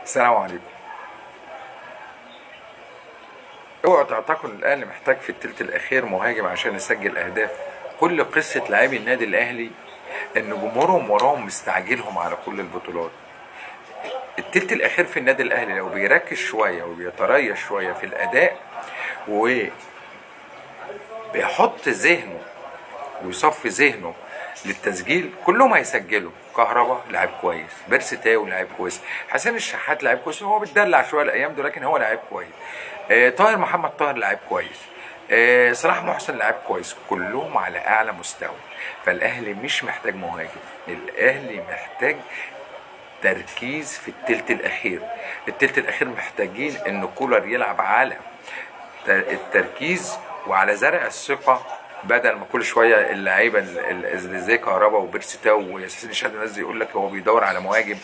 السلام عليكم. اوعوا تعتقدوا ان الاهلي محتاج في الثلث الاخير مهاجم عشان يسجل اهداف. كل قصة لاعبي النادي الاهلي ان جمهورهم وراهم مستعجلهم على كل البطولات. الثلث الاخير في النادي الاهلي لو بيركز شوية وبيتريث شوية في الاداء وبيحط ذهنه ويصفي ذهنه للتسجيل كلهم هيسجلوا. كهربا لاعب كويس، بيرسي تاو لاعب كويس، حسين الشحات لاعب كويس، هو بيتدلع شوية الايام دول لكن هو لاعب كويس. طاهر محمد طاهر لاعب كويس، صلاح محسن لاعب كويس، كلهم على اعلى مستوى. فالاهلي مش محتاج مهاجم، الاهلي محتاج تركيز في التلت الاخير. التلت الاخير محتاجين ان كولر يلعب على التركيز وعلى زرع الثقة، بدل ما كل شوية اللعيبة اللي زي كهربا وبيرسي تاو وياسين الشحات والناس دي يقول لك هو بيدور على مهاجم.